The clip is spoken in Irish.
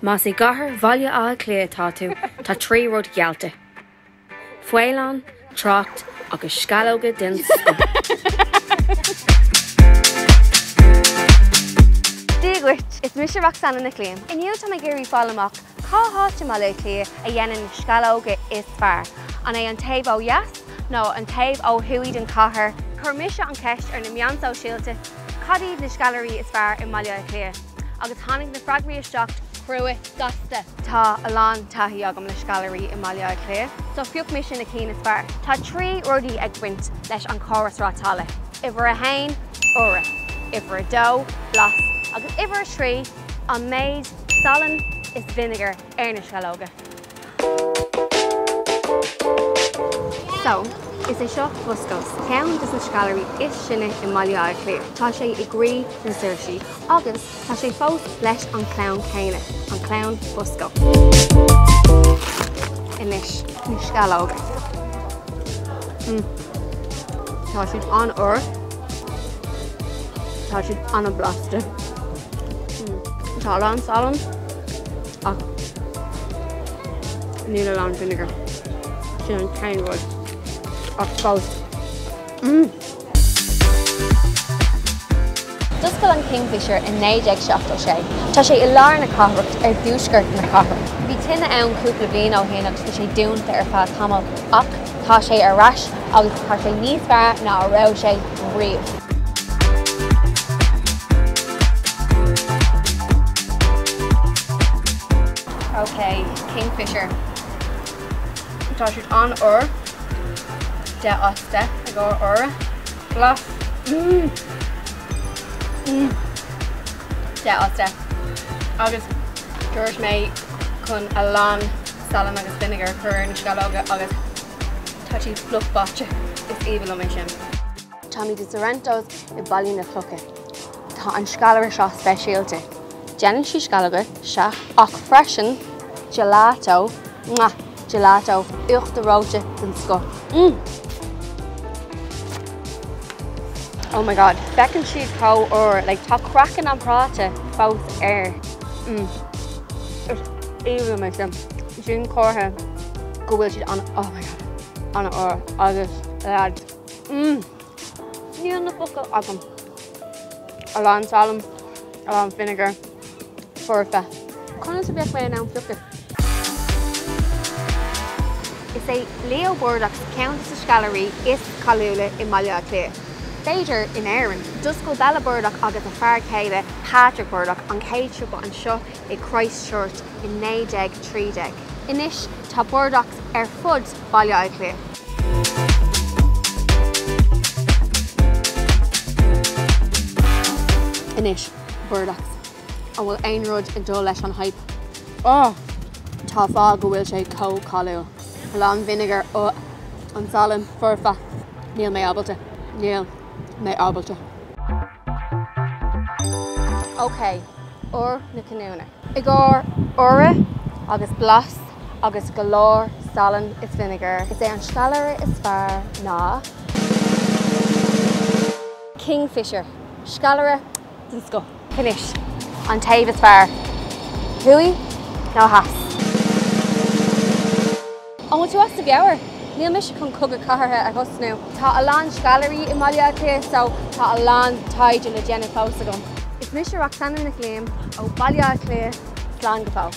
Más i gcathair Bhaile Átha Cliath atá tú, tá 3 rud geallta. Faoileáin, trácht agus sceallóga den scoth. Dia dhuit! Is mise Roxanna Nic Liam. Inniu tá mé ag iarraidh fáil amach cá háit i mBaile Átha Cliath a dhéanann na sceallóga is fearr. An é an taobh ó dheas nó an taobh ó thuaidh den chathair? Chuir mise an cheist ar na meáin sóisialta cad iad na sceallóirí is fearr i mBaile Átha Cliath agus tháinig na freagraí isteach crua gasta. Tá a lán taithí agam le sceallóirí i mBaile Átha Cliath, so phioc mise na cinn is fearr. Tá 3 rudaí ag baint leis an chóras rátála, uimhir a haon, úire, uimhir a dó, blas, agus uimhir a thrí, an méid salann is vinegar ar na sceallóga. So, is é seo Bosco's, ceann de na sceallóirí is sine i mBaile Átha Cliath. Tá sé i gcroí na Saoirsí agus tá sé fós leis an chlann céanna, an clann Bosco. Anois, na sceallóga. Mm. Tá siad an-úr. Tá siad an-bhlasta. Mm. Tá a lán salann ach níl a lán vinegar. Sin an t-aon rud. Ach fós. Mm. D'oscail an Kingfisher i 1976. Tá sé i lár na cathrach ar dtuaisceart na cathrach. Bhí tine ann cúpla bliain ó shin agus bhí sé dúnta ar feadh tamaill ach tá sé ar ais agus tá sé níos fearr ná a raibh sé riamh. Ok, Kingfisher. Tá siad an-úr. 10 as 10 i gcomhair úire. Blas. Mmm. Mmm. 10 as 10. Agus dúirt mé chun a lán salann agus vinegar a chur ar na sceallóga agus tá siad fliuch báite. Is aoibhinn liom é sin. Táimid i Sorrento's i Baile na Cloiche. Tá an sceallaire seo speisialta. Déanann sí sceallóga, sea, ach freisin gelato, mwah, gelato uachtar reoite den scoth. Mm! Oh my god, feiceann siad chomh úr, like tá craiceann an práta fós air. Mm. Is aoibhinn liom é sin. Sin comhartha go bhfuil siad an, oh my god, an-úr agus lads. Mm. Níl na focail agam. A lán salann, a lán vinegar, foirfe. Conas a bheadh mé in ann piocadh? Is é Leo Burdocks ceann de na sceallóirí is cáiliúla i mBaile Átha Cliath. B'fhéidir in Éirinn. D'oscail Bella Burdock agus a fear céile Patrick Burdock an chéad siopa anseo i Christ Church i 1913. Anois tá Burdocks ar fud Baile Átha Cliath. Anois, Burdocks. An bhfuil aon rud ag dul leis an hype? Oh! Tá fáth go bhfuil sé chomh cáiliúil. A lán vinegar, oh, an salann, foirfe. Níl mé ábalta. Níl mé ábalta. Ok, uair na cinniúna. I gcomhair úire agus blas agus go leor salann is vinegar, is é an sceallaire is fearr ná Kingfisher, sceallaire den scoth. Anois, an taobh is fearr, thuaidh nó theas? An bhfuil tú as do mheabhair? Níl mise chun cogadh cathartha a thosnú. Tá a lán sceallóirí i mBaile Átha Cliath so tá a lán taighde le déanamh fós agam. Is mise Roxanna Nic Liam ó Baile Átha Cliath, slán go fóill.